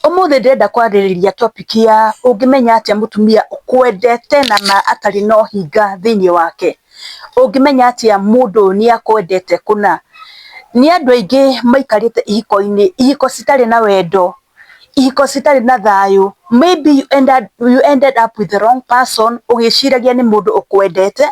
Ũmũthĩ ndĩrenda kwarĩrĩria topic ya ũngĩmenya atĩa mũtumia ũkwendete na ma atarĩ na ũhinga thĩinĩ wake. Ũngĩmenya atĩa mũndũ ũyũ nĩ akwendete kũna. Nĩ andũ aingĩ maikarĩte ihiko-inĩ, ihiko citarĩ na wendo, ihiko citarĩ na thayũ. Maybe you ended up with the wrong person ũgĩciragia nĩ mũndũ ũkwendete,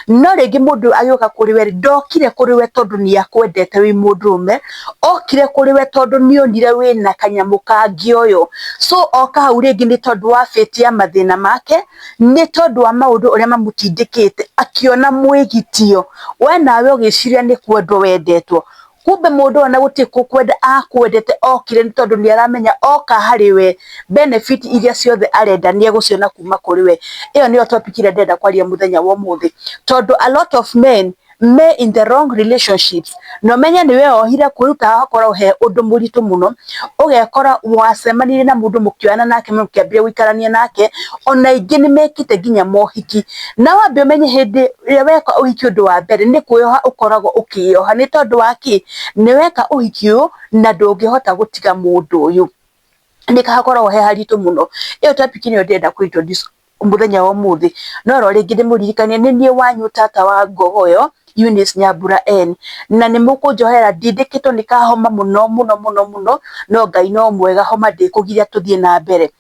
no rĩngĩ mũndũ ũyũ agĩũka kũrĩ we ndokire kũrĩ we tondũ nĩ akwendete wĩ mũndũrũme, okire kũrĩ we tondũ nĩ onire wĩna kanyamũ kangĩoywo. So oka hau rĩngĩ nĩ tondũ wa fate ya mathĩna make, nĩ tondũ wa maũndũ ũrĩa mamũtindĩkĩte, akĩona mwĩgitio. We nawe ũgĩciria nĩ kwendwo wendetwo, kumbe mũndũ ũyũ ona gũtirĩ gũkwenda akwendete, okire nĩ tondũ nĩ aramenya oka harĩ we benefit iria ciothe arenda nĩ egũciona kuma kũrĩ we. Ĩyo nĩyo topic ĩrĩa ndĩrenda kwaria mũthenya wa ũmũthĩ, tondũ a lot of men me in the wrong relationships, na ũmenye nĩ weyohire kwĩruta hakoragwo he ũndũ mũritũ mũno, ũgekora wacemanirie na mũndũ mũkĩoyana nake mũkĩambĩrĩria gũikarania nake, ona aingĩ nĩ mekĩte nginya mohiki. Na wambe ũmenye hĩndĩ ĩrĩa weka ũhiki ũndũ wa mbere nĩ kwĩyoha ũkoragwo ũkĩyoha, nĩ tondũ wa kĩ? Nĩ weka ũhiki ũyũ na ndũngĩhota gũtiga mũndũ ũyũ. Nĩ hakoragwo he haritũ mũno. Ĩyo topic nĩyo ndĩrenda kũ introduce mũthenya wa ũmũthĩ. No oro rĩngĩ ndĩmũririkanie nĩ niĩ wanyu tata wa Ngogoyo, Eunice Nyambura N. Na nĩ mũkũnjohera ndindĩkĩtwo nĩ kahoma mũno mũno mũno mũno, no Ngai no mwega, homa ndĩkũgiria tũthiĩ na mbere.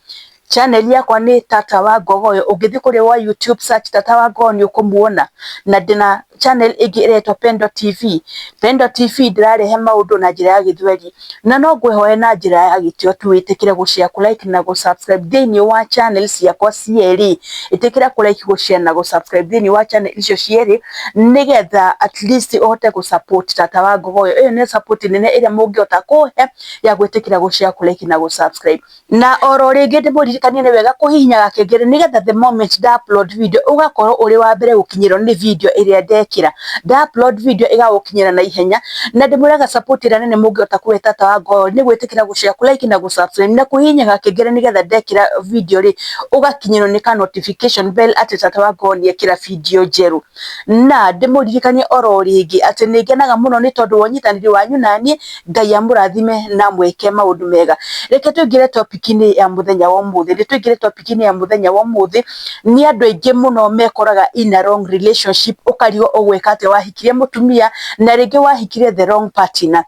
Channel yakwa nĩ Tata wa Ngogoyo, ũngĩthiĩ kũrĩa wa YouTube search Tata wa Ngogoyo nĩ ũkũmuona. Na ndĩna channel ĩngĩ ĩretwo Pendo TV. Pendo TV ndĩrarehe maũndũ na njĩra ya gĩthweri. Na no ngwĩhoe na njĩra ya gĩtĩo tu wĩtĩkĩre gũ share, kũ like na gũ subscribe thĩinĩ wa channel ciakwa cierĩ. Ĩtĩkĩra kũ like, gũ share na gũ subscribe thĩinĩ wa channel icio cierĩ, nĩgetha at least ũhote gũ support Tata wa Ngogoyo. Ĩyo nĩ support nene ĩrĩa mũngĩhota kũhe ya gwĩtĩkĩra gũ share, kũ like na gũ subscribe. Na oro rĩngĩ ndĩmũririkanie nĩ wega kũhihinya gakengere nĩgetha the moment nda upload video ũgakorwo ũrĩ wa mbere gũkinyĩrwo nĩ video ĩrĩa ndekĩra. Nda upload video ĩgagũkinyĩra na ihenya. Na ndĩmwĩraga support ĩrĩa nene mũngĩhota kũhe Tata wa Ngogoyo nĩ gwĩtĩkĩra gũ share, kũ like na gũ subscribe na kũhihinya gakengere nĩgetha ndekĩra video rĩ, ũgakinyĩrwo nĩ ka notification bell atĩ Tata wa Ngogoyo nĩ ekĩra video njerũ. Na ndĩmũririkanie oro rĩngĩ atĩ nĩ ngenaga mũno nĩ tondũ wa ũnyitanĩri wanyu naniĩ. Ngai amũrathime na mwĩke maũndũ mega. Reke tũingĩre topic-inĩ ya mũthenya wa ũmũthĩ. Nĩ tũingĩre topic-inĩ ya mũthenya wa ũmũthĩ. Nĩ andũ aingĩ mũno mekoraga in a wrong relationship, ũkarigwo ũgwĩka atĩa wahikirie mũtumia na rĩngĩ wahikirie the wrong partner.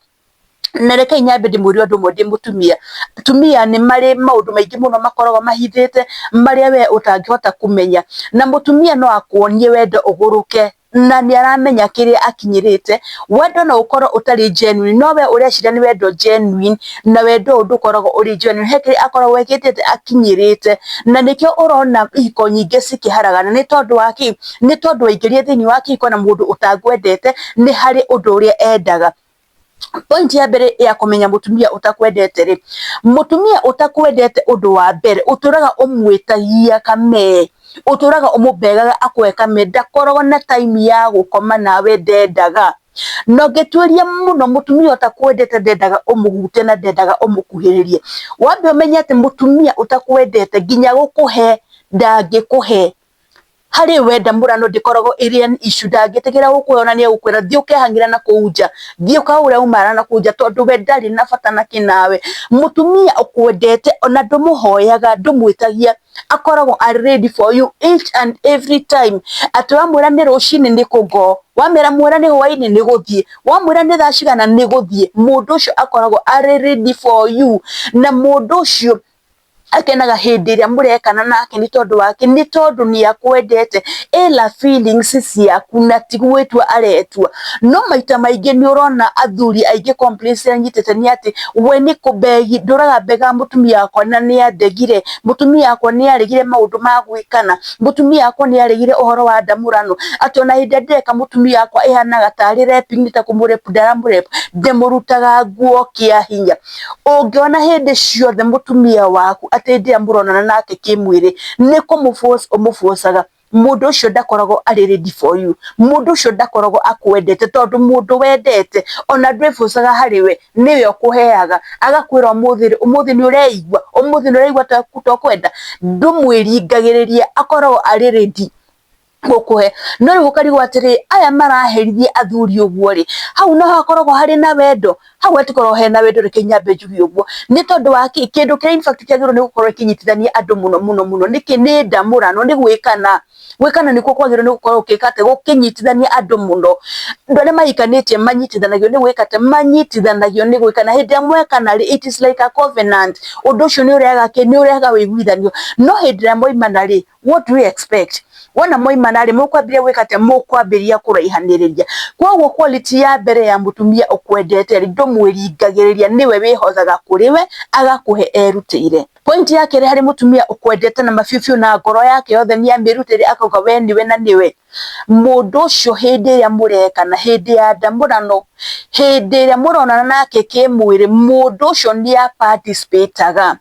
Na rekei nyambe ndĩmwĩre ũndũ ũmwe ndĩ mũtumia. Atumia nĩ marĩ maũndũ maingĩ mũno makoragwo mahithĩte marĩa we ũtangĩhota kũmenya. Na mũtumia no akuonie wendo ũgũrũke na nĩ aramenya kĩrĩa akinyĩrĩte. Wendo no ũkorwo ũtarĩ genuine, no we ũreciria nĩ wendo genuine, na wendo ũyũ ndũkoragwo ũrĩ genuine. He kĩrĩa akoragwo ekĩte akinyĩrĩte, na nĩkĩo ũrona ihiko nyingĩ cikĩharagana, nĩ tondũ wa kĩ? Nĩ tondũ waingĩrire thĩinĩ wa kĩhiko na mũndũ ũtakwendete, nĩ harĩ ũndũ ũrĩa endaga. Point ya mbere ya kũmenya mũtumia ũtakwendete rĩ, mũtumia ũtakwendete ũndũ wa mbere ũtũraga ũmwĩtagia kamee, ũtũraga ũmũbegaga akũhe kamee, ndakoragwo na time ya gũkoma nawe, ndendaga. Na ũngĩtuĩria mũno, mũtumia ũtakwendete ndendaga ũmũhutie na ndendaga ũmũkuhĩrĩrie. Wambe ũmenye atĩ mũtumia ũtakwendete nginya gũkũhe ndangĩkũhe. Harĩ we ndamũrano ndĩkoragwo ĩrĩ an issue, ndangĩtĩkĩra gũkũhe ona nĩ egũkwĩra thiĩ ũkehang'ĩra na kũu nja, thiĩ ũkahũre umara na kũu nja, tondũ we ndarĩ na bata na kĩ nawe. Mũtumia ũkwendete ona ndũmũhoyaga, ndũmwĩtagia, akoragwo arĩ ready for you each and every time. Atĩ wamwĩra nĩ rũcinĩ nĩ kũgo, wamwĩra mwĩra nĩ hwainĩ nĩ gũthiĩ, wamwĩra nĩ thaa cigana nĩ gũthiĩ. Mũndũ ũcio akoragwo arĩ ready for you, na mũndũ ũcio akenaga hĩndĩ ĩrĩa mũrekana nake. Nĩ tondũ wake? Nĩ tondũ nĩ akwendete, ĩla feelings ciaku na ti gwĩtua aretua. No maita maingĩ nĩ ũrona athuri aingĩ complaints iria nyitĩte nĩ atĩ we nĩ kũbegi ndũraga begaga mũtumia wakwa na nĩ andegire, mũtumia wakwa nĩ aregire maũndũ ma gwĩkana, mũtumia wakwa nĩ aregire ũhoro wa ndamũrano, atĩ ona hĩndĩ ĩrĩa ndĩreka mũtumia wakwa ĩhanaga tarĩ raping, nĩ ta kũmũrape ndaramũrape, ndĩmũrutaga nguo kĩa hinya. Ũngĩona hĩndĩ ciothe mũtumia waku atĩ hĩndĩ ĩrĩa mũronana nake kĩmwĩrĩ nĩ kũmũforce ũmũforcaga, mũndũ ũcio ndakoragwo arĩ ready for you, mũndũ ũcio ndakoragwo akwendete, tondũ mũndũ wendete ona ndwĩforcaga harĩ we, nĩwe ũkũheaga agakwĩra ũmũthĩ rĩ, ũmũthĩ nĩ ũreigua, ũmũthĩ nĩ ũraigua ta ũkwenda, ndũmwĩringagĩrĩria, akoragwo arĩ ready gũkũhe. No rĩu ũkarigwo atĩrĩ, aya maraherithia athuri ũguo rĩ, hau no hakoragwo harĩ na wendo? Hau hatikoragwo hena wendo, reke nyambe njuge ũguo. Nĩ tondũ wa kĩ? Kĩndũ kĩrĩa in fact kĩagĩrĩirwo nĩ gũkorwo gĩkĩnyitithania andũ mũno mũno mũno nĩkĩ? Nĩ ndamũrano, nĩ gwĩkana. Gwĩkana nĩkuo kwagĩrĩirwo nĩ gũkorwo gũgĩka atĩ? Gũkĩnyitithania andũ mũno. Andũ arĩa mahikanĩtie manyitithanagio nĩ gwĩka atĩ? Manyitithanagio nĩ gwĩkana. Hĩndĩ ĩrĩa mwekana rĩ, it is like a covenant. Ũndũ ũcio nĩ ũrehaga kĩ? Nĩ ũrehaga ũiguithanio. No hĩndĩ ĩrĩa mwaimana rĩ, what do you expect? Wona mwaimana rĩ, mũkwambĩrĩria gwĩka atĩa? Mũkwambĩrĩria kũraihanĩrĩria. Koguo quality ya mbere ya mũtumia ũkwendete rĩ, ndũmwĩringagĩrĩria, nĩwe wĩhothaga kũrĩ we, agakũhe erutĩire. Point ya kerĩ harĩ mũtumia ũkwendete na mabiũ biũ na ngoro yake yothe nĩ amĩrutĩire akauga we nĩwe na nĩwe. Mũndũ ũcio hĩndĩ ĩrĩa mũrekana, hĩndĩ ya ndamũrano, hĩndĩ ĩrĩa mũronana nake kĩmwĩrĩ, mũndũ ũcio nĩ a participate-aga.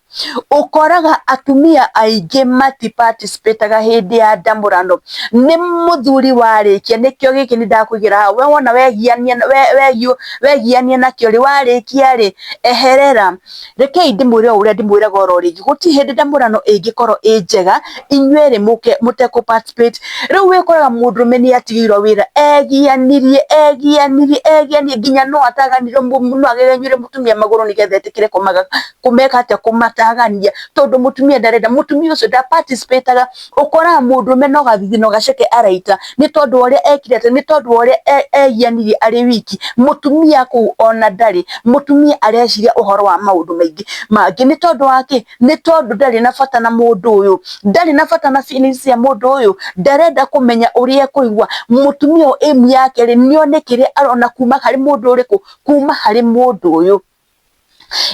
Ũkoraga atumia aingĩ mati participate-aga hĩndĩ ya ndamũrano. Nĩ mũthuri warĩkia, nĩkĩo gĩkĩ nĩ ndakũigĩra hau, we wona wegiania wegiania nakĩo rĩ, warĩkia rĩ, eherera. Rekei ndĩmwĩre o ũrĩa ndĩmwĩraga oro rĩngĩ, gũtirĩ hĩndĩ ndamũrano ĩngĩkorwo ĩ njega inyuerĩ mũke mũtekũ participate. Rĩu wĩkoraga mũndũrũme nĩ atigĩirwo wĩra, egianirie egianirie egianirie nginya no ataganire, no agegenyure mũtumia magũrũ nĩgetha etĩkĩre kũmeka atĩa, kũmatagania, tondũ mũtumia ndarenda, mũtumia ũcio nda participate-aga. Ũkoraga mũndũrũme no gathithino gaceke araita nĩ tondũ wa ũrĩa ekire atĩa, nĩ tondũ wa ũrĩa egianirie arĩ wiki. Mũtumia kũu ona ndarĩ, mũtumia areciria ũhoro wa maũndũ maingĩ mangĩ. Nĩ tondũ wa kĩ? Nĩ tondũ ndarĩ na bata na mũndũ ũyũ, ndarĩ na bata na feelings cia mũndũ ũyũ, ndarenda kũmenya ũrĩa ekũigua. Mũtumia ũyũ aim yake rĩ, nĩ one kĩrĩa arona kuma harĩ mũndũ ũrĩkũ? Kuma harĩ mũndũ ũyũ.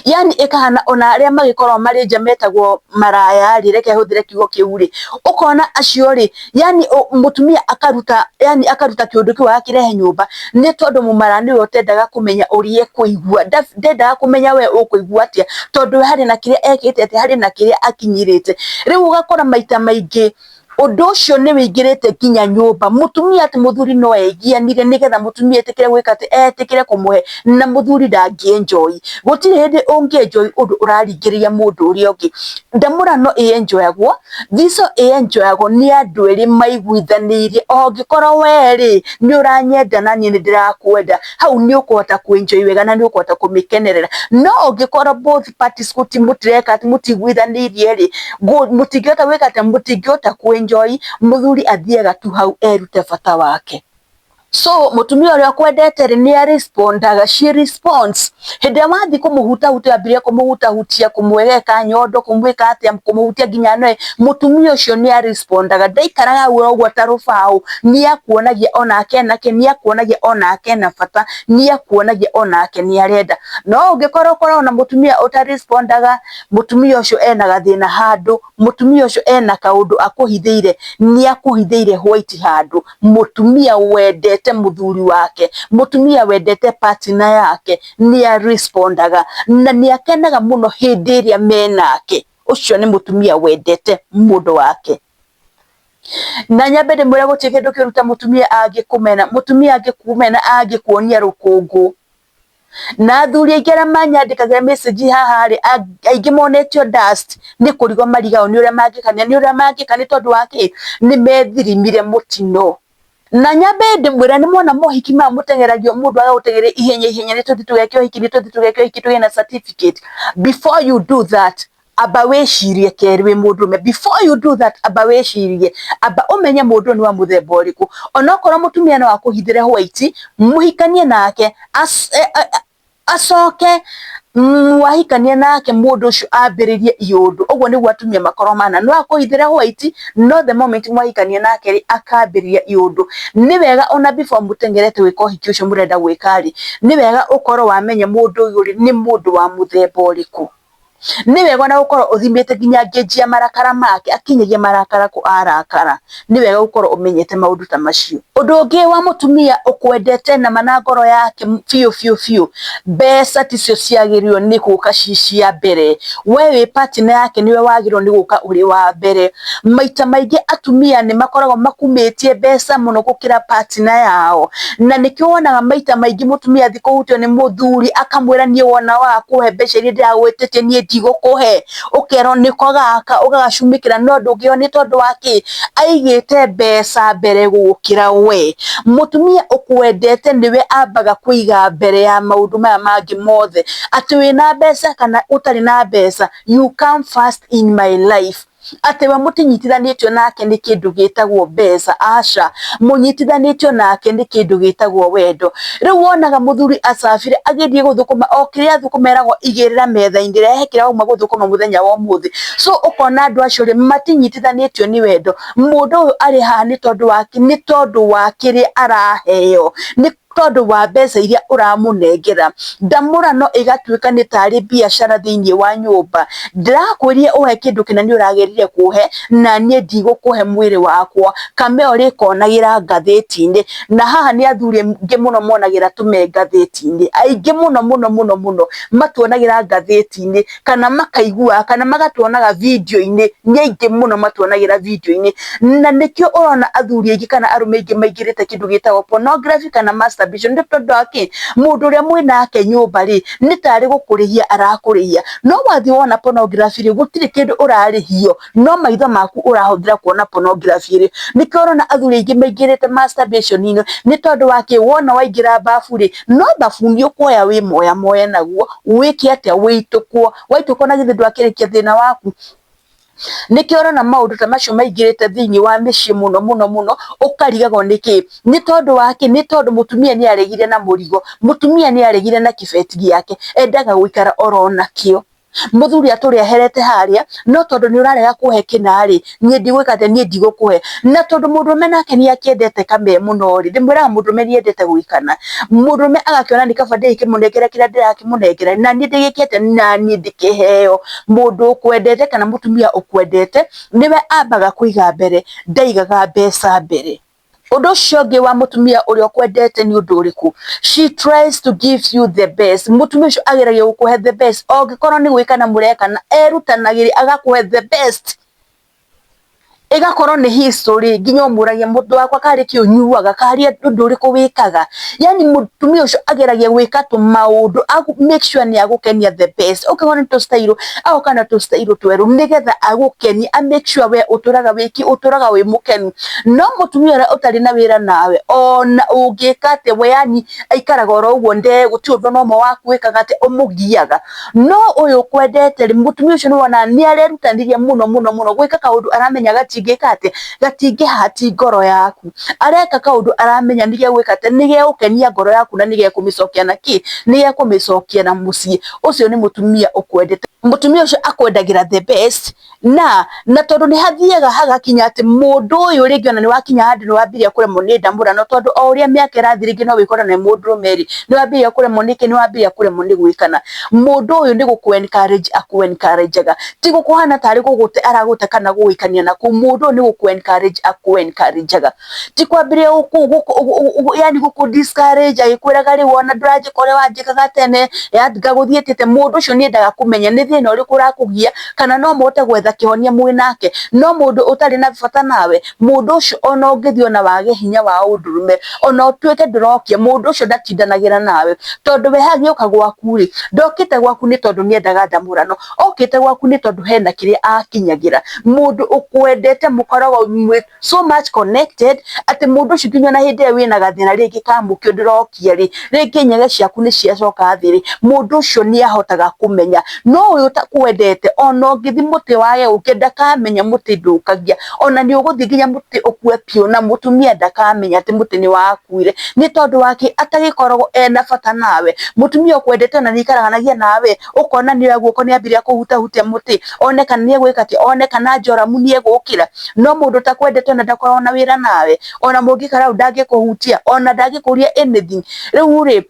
Yani ĩkahana ona arĩa magĩkoragwo marĩ nja metagwo maraya rĩ, reke hũthĩre kiugo kĩu rĩ, ũkona acio rĩ, yani mũtumia akaruta, yani akaruta kĩũndũ kĩu agakĩrehe nyũmba, nĩ tondũ mũmaraya nĩwe ũtendaga kũmenya ũrĩa ekũigua, ndendaga kũmenya we ũkũigua atĩa, tondũ we harĩ na kĩrĩa ekĩte atĩa, harĩ na kĩrĩa akinyĩrĩte. Rĩu ũgakora maita maingĩ ũndũ ũcio nĩ wĩingĩrĩte nginya nyũmba. Mũtumia atĩ mũthuri no egianire nĩgetha mũtumia etĩkĩre gwĩka atĩ, etĩkĩre kũmũhe, na mũthuri ndangĩ enjoy. Gũtirĩ hĩndĩ ũngĩ enjoy ũndũ ũraringĩrĩria mũndũ ũrĩa ũngĩ. Ndamũrano ĩ enjoyagwo, thico ĩ enjoyagwo nĩ andũ erĩ maiguithanĩirie. Ũngĩkorwo we rĩ, nĩ ũranyenda na niĩ nĩ ndĩrakwenda, hau nĩ ũkũhota kũ enjoy wega na nĩ ũkũhota kũmĩkenerera. No ũngĩkorwo both parties mũtireka atĩ, mũtiguithanĩirie rĩ, mũtingĩhota gwĩka atĩa? Mũtingĩhota kũ enjoy. Mũthuri athiaga tu hau erute bata wake. So mũtumia ũrĩa ũkwendete rĩ, nĩ arespondaga, she responds. Hĩndĩ ĩrĩa wathiĩ kũmũhutahutia, wambĩrĩria kũmũhutahutia, kũmwegeka nyondo, kũmwĩka atĩa, kũmũhutia nginya noe, mũtumia ũcio nĩ arespondaga. Ndaikaraga hau ũguo ta rũbaũ, nĩ akuonagia onake ena kĩ, nĩ akuonagia onake ena bata, nĩ akuonagia onake nĩ arenda. No ũngĩkorwo ũkoragwo na mũtumia ũtarespondaga, mũtumia ũcio ena gathĩna handũ, mũtumia ũcio ena kaũndũ akũhithĩire, nĩ akũhithĩire white handũ. Mũtumia wendete mũthuri wake, mũtumia wendete partner yake, nĩ arespondaga na nĩ akenaga mũno hĩndĩ ĩrĩa menake. Ũcio nĩ mũtumia wendete mũndũ wake. Na nyambe ndĩmwĩre gũtirĩ kĩndũ kĩũru ta mũtumia angĩkũmena. Mũtumia angĩkũmena angĩkuonia rũkũngũ. Na athuri aingĩ arĩa manyandĩkagĩra message haha rĩ, aingĩ monetio dust nĩ kũrigwo marigagwo nĩ ũrĩa mangĩka, nĩ ũrĩa mangĩka, nĩ tondũ wa kĩ? Nĩ methirimire mũtino. Na nyambe ndĩmwĩre nĩ mwona mohiki maya mũteng'eragio, mũndũ agagũteng'eria ihenya ihenya, nĩ tũthiĩ tũgeke ũhiki, nĩ tũthiĩ tũgeke ũhiki tũgĩe na certificate. Before you do that, amba wĩcirie kerĩ wĩ mũndũrũme. Before you do that, amba wĩcirie, amba ũmenye mũndũ ũyũ nĩ wa mũthemba ũrĩkũ. Onokorwo mũtumia no akũhithĩre white, mũhikanie nake, acoke mwahikania nake mũndũ ũcio ambĩrĩrie iũndũ. Ũguo nĩguo atumia makorwo mana, no akũhithĩre white, no the moment mwahikania nake rĩ, akambĩrĩria iũndũ. Nĩ wega ona before mũteng'erete gwĩka ũhiki ũcio mũrenda gwĩka rĩ, nĩ wega ũkorwo wamenya mũndũ ũyũ rĩ, nĩ mũndũ wa mũthemba ũrĩkũ. Nĩ wega ona gũkorwo ũthimĩte nginya ngĩnji ya marakara make, akinyagia marakara kũ arakara. Nĩ wega gũkorwo ũmenyete maũndũ ta macio. Ũndũ ũngĩ wa mũtumia ũkwendete nama na ngoro yake biũ biũ biũ, mbeca ticio ciagĩrĩirwo nĩ gũka ci cia mbere. We wĩ partner yake nĩwe wagĩrĩirwo nĩ gũka ũrĩ wa mbere. Maita maingĩ atumia nĩ makoragwo makumĩtie mbeca mũno gũkĩra partner yao. Na nĩkĩo wonaga maita maingĩ mũtumia athiĩ kũhutio nĩ mũthuri akamwĩra niĩ wona waga kũhe mbeca iria ndĩragwĩtĩtie niĩ ndigũkũhe, ũkerwo nĩko gaka ũgagacumĩkĩra no ndũngĩheo nĩ tondũ wa kĩ? Aigĩte mbeca mbere gũgũkĩra we. Mũtumia ũkwendete nĩwe ambaga kũiga mbere ya maũndũ maya mangĩ mothe, atĩ wĩna mbeca kana ũtarĩ na mbeca, you come first in my life. Atĩ we mũtinyitithanĩtio nake nĩ kĩndũ gĩtagwo mbeca, aca, mũnyitithanĩtio nake nĩ kĩndũ gĩtagwo wendo. Rĩu wonaga mũthuri acabire agĩthiĩ gũthũkũma, o kĩrĩa athũkũma eragwo igĩrĩra metha-inĩ, rehe kĩrĩa wauma gũthũkũma mũthenya wa ũmũthĩ. So ũkona andũ acio rĩ, matinyitithanĩtio nĩ wendo. Mũndũ ũyũ arĩ haha nĩ tondũ wa kĩ? Nĩ tondũ wa kĩrĩa araheo, nĩ tondũ wa mbeca iria ũramũnengera. Ndamũrano ĩgatuĩka nĩ tarĩ biacara thĩinĩ wa nyũmba. Ndĩrakwĩrire ũhe kĩndũ kĩna nĩ ũragĩrire kũhe, na niĩ ndigũkũhe mwĩrĩ wakwa. Kame ũrĩkonagĩra ngathĩti-inĩ. Na haha nĩ athuri aingĩ mũno monagĩra tũme ngathĩti-inĩ. Aingĩ mũno mũno mũno mũno matuonagĩra ngathĩti-inĩ, kana makaigua, kana magatuonaga video-inĩ. Nĩ aingĩ mũno matuonagĩra video-inĩ. Na nĩkĩo ũrona athuri aingĩ kana arũme aingĩ maingĩrĩte kĩndũ gĩtagwo pornography kana masturbation. Nĩ tondũ wa kĩ? Mũndũ ũrĩa mwĩnake nyũmba rĩ, nĩ tarĩ gũkũrĩhia arakũrĩhia. No wathiĩ wona pornography rĩ, gũtirĩ kĩndũ ũrarĩhio, no maitho maku ũrahũthĩra kuona pornography rĩ. Nĩkĩo ũrona athuri aingĩ maingĩrĩte masturbation-inĩ, nĩ tondũ wa kĩ? Wona waingĩra babu rĩ, no thabuni ũkuoya wĩ moya moya naguo, wĩke atĩa? Wĩitũkwo. Waitũkwo na githĩ ndwakĩrĩkia thĩna waku? Nĩkĩo ũrona maũndũ ta macio maingĩrĩte thĩinĩ wa mĩciĩ mũno mũno mũno, ũkarigagwo nĩkĩ? Nĩ tondũ wa kĩ? Nĩ tondũ mũtumia nĩ aregire na mũrigo, mũtumia nĩ aregire na kĩbeti gĩake, endaga gũikara oro nakĩo. Mũthuri atũre eherete harĩa, no tondũ nĩ ũrarega kũhe kĩna rĩ, niĩ ndigwĩka atĩa? Niĩ ndigũkũhe. Na tondũ mũndũrũme nake nĩ akĩendete kame mũno rĩ, ndĩmwĩraga mũndũrũme nĩ endete gwĩkana. Mũndũrũme agakĩona nĩ kaba ndĩgĩkĩmũnengere kĩrĩa ndĩrakĩmũnengera, na niĩ ndĩgĩke atĩa? Na niĩ ndĩkĩheo. Mũndũ ũkwendete kana mũtumia ũkwendete, nĩwe ambaga kũiga mbere, ndaigaga mbeca mbere. Ũndũ ũcio ũngĩ wa mũtumia ũrĩa ũkwendete nĩ ũndũ ũrĩkũ? She tries to give you the best. Mũtumia ũcio ageragia gũkũhe the best. Ongĩkorwo nĩ gwĩkana mũrekana, erutanagĩria agakũhe the best. Ĩgakorwo nĩ history nginya ũmũragie mũndũ wakwa karĩ kĩ ũnyuaga, karĩ ũndũ ũrĩkũ wĩkaga. Yani mũtumia ũcio ageragia gwĩka tũmaũndũ make sure nĩ agũkenia the best. Okorwo nĩ tũ style, agoka na tũ style twerũ nĩgetha agũkenie, a make sure we ũtũraga wĩkĩ, ũtũraga wĩ mũkenu. No mũtumia ũrĩa ũtarĩ na wĩra nawe, ona ũngĩka atĩa we yani aikaraga oro ũguo gũtirĩ ũndũ ona ũmwe waku wĩkaga atĩ ũmũgiaga. No ũyũ ũkwendete rĩ, mũtumia ũcio nĩ wonaga nĩ arerutanĩria mũno mũno mũno gwĩka kaũndũ aramenya gatingĩka atĩa, gatingĩhati ngoro yaku. Areka kaũndũ aramenya nĩ gegwĩka atĩa, nĩ gegũkenia ngoro yaku na nĩ gekũmĩcokia na kĩ? Nĩ gekũmĩcokia na mũciĩ. Ũcio nĩ mũtumia ũkwendete. Mũtumia ũcio akwendagĩra the best, na tondũ nĩ hathiaga hagakinya atĩ mũndũ ũyũ rĩngĩ ona nĩ wakinya handũ nĩ wambirie kũremwo nĩ ndamũrano, tondũ o ũrĩa mĩaka ĩrathiĩ rĩngĩ no wĩkore na mũndũrũme rĩ, nĩ wambirie kũremwo nĩkĩ? Nĩ wambirie kũremwo nĩ gwĩkana. Mũndũ ũyũ nĩ gũkũ encourage akũ encourage-aga. Ti gũkũhana tarĩ gũgũte aragũte kana gũgũikania nakũu, mũndũ ũyũ nĩ gũkũ encourage akũ encourage-aga. Ti kwambĩrĩria yani gũkũ discourage agĩkwĩraga rĩu ona ndũranjĩka ũrĩa wanjĩkaga tene, anga gũthiĩte atĩa. Mũndũ ũcio nĩ endaga kũmenya nĩ thĩna ũrĩkũ ũrakũgia, kana no mũhote gwetha kĩhonia mwĩ nake. No mũndũ ũtarĩ na bata nawe, mũndũ ũcio ona ũngĩthiĩ ona wage hinya wa ũndũrũme, ona ũtuĩke ndũrokia, mũndũ ũcio ndatindanagĩra nawe. Tondũ we agĩũka gwaku rĩ, ndokĩte gwaku nĩ tondũ nĩ endaga ndamũrano, okĩte gwaku nĩ tondũ hena kĩrĩa akinyagĩra. Mũndũ ũkwendete mũkoragwo mwĩ so much connected atĩ mũndũ ũcio nginya ona hĩndĩ ĩrĩa wĩna gathĩna rĩngĩ ka mũkio ndũrokia rĩ, rĩngĩ nyege ciaku nĩ ciacoka thĩ rĩ, mũndũ ũcio nĩ ahotaga kũmenya. No ũyũ ũtakwendete ona ũngĩthiĩ mũtĩ wage gũũkia ndakamenya mũtĩ ndũkagia, ona nĩ ũgũthiĩ nginya mũtĩ ũkue biũ na mũtumia ndakamenya atĩ mũtĩ nĩ wakuire. Nĩ tondũ wa kĩ? Atagĩkoragwo ena bata nawe. Mũtumia ũkwendete ona nĩ aikaranagia nawe, ũkona nĩ oya guoko nĩ ambĩrĩria kũhutahutia mũtĩ, one kana nĩ egwĩka atĩa, one kana njoramu nĩ egũkĩra. No mũndũ ũtakwendete ona ndakoragwo na wĩra nawe, ona mũngĩikara hau ndangĩkũhutia, ona ndangĩkũria anything. Rĩu rĩ,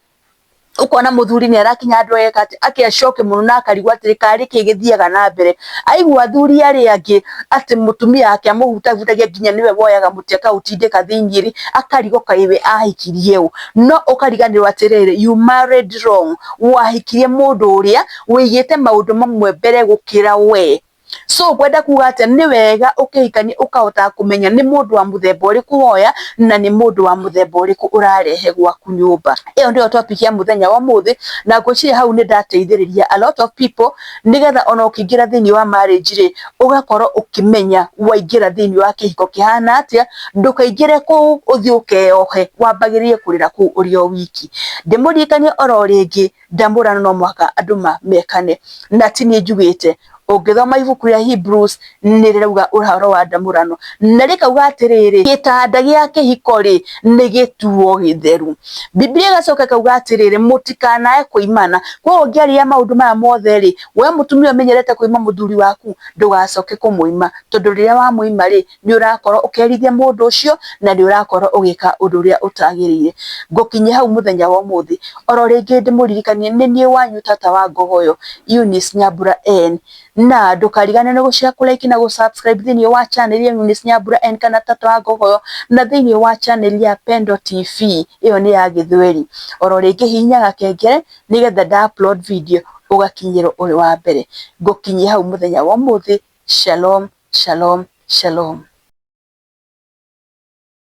ũkona mũthuri nĩ arakinya handũ ageka atĩ akecoke mũno na akarigwo atĩrĩ karĩ kĩ gĩthiaga na mbere. Aigua athuri arĩa angĩ atĩ mũtumia wake amũhutahutagia nginya nĩwe woyaga mũtĩ akaũtindĩka thĩinĩ rĩ, akarigwo kaĩ we ahikirie ũ. No ũkariganĩrwo atĩrĩrĩ, you married wrong. Wahikirie mũndũ ũrĩa wĩigĩte maũndũ mamwe mbere gũkĩra we. So ngwenda kuga atĩa, nĩ wega ũkĩhikania ũkahota kũmenya nĩ mũndũ wa mũthemba ũrĩkũ woya na nĩ mũndũ wa mũthemba ũrĩkũ ũrarehe gwaku nyũmba. Ĩyo nĩyo topic ya mũthenya wa ũmũthĩ, na ngwĩciria hau nĩ ndateithĩrĩria a lot of people, nĩgetha ona ũkĩingĩra thĩinĩ wa marriage rĩ, ũgakorwo ũkĩmenya waingĩra thĩinĩ wa kĩhiko kĩhana atĩa, ndũkaingĩre kũu ũthiĩ ũkeyohe wambagĩrĩrie kũrĩra kũu ũrĩ o wiki. Ndĩmũririkanie oro rĩngĩ, ndamũrano no mũhaka andũ mekane, na ti niĩ njugĩte. Ũngĩthoma ibuku rĩa Hebrews nĩ rĩrauga ũhoro wa ndamũrano, na rĩkauga atĩrĩrĩ, gĩtanda gĩa kĩhiko rĩ nĩ gĩtuo gĩtheru. Biblia ĩgacoka ĩkauga atĩrĩrĩ, mũtikanae kũimana. Koguo ngĩaria maũndũ maya mothe rĩ, we mũtumia ũmenyerete kũima mũthuri waku, ndũgacoke kũmũima, tondũ rĩrĩa wamũima rĩ, nĩ ũrakorwo ũkĩherithia mũndũ ũcio na nĩ ũrakorwo ũgĩka ũndũ ũrĩa ũtagĩrĩire. Ngũkinyia hau mũthenya wa ũmũthĩ. Oro rĩngĩ ndĩmũririkanie nĩ niĩ wanyu tata wa Ngogoyo, Eunice Nyambura N, na ndũkariganĩrwo nĩ gũshare, kũ like na gũ subscribe thĩinĩ wa channel ya Eunice Nyambura N kana tata wa Ngogoyo, na thĩinĩ wa channel ya Pendo TV, ĩyo nĩ ya Gĩthweri. Oro rĩngĩ hihinya gakengere nĩgetha nda upload video ũgakinyĩrwo ũrĩ wa mbere. Ngũkinyia hau mũthenya wa ũmũthĩ. Shalom, shalom, shalom.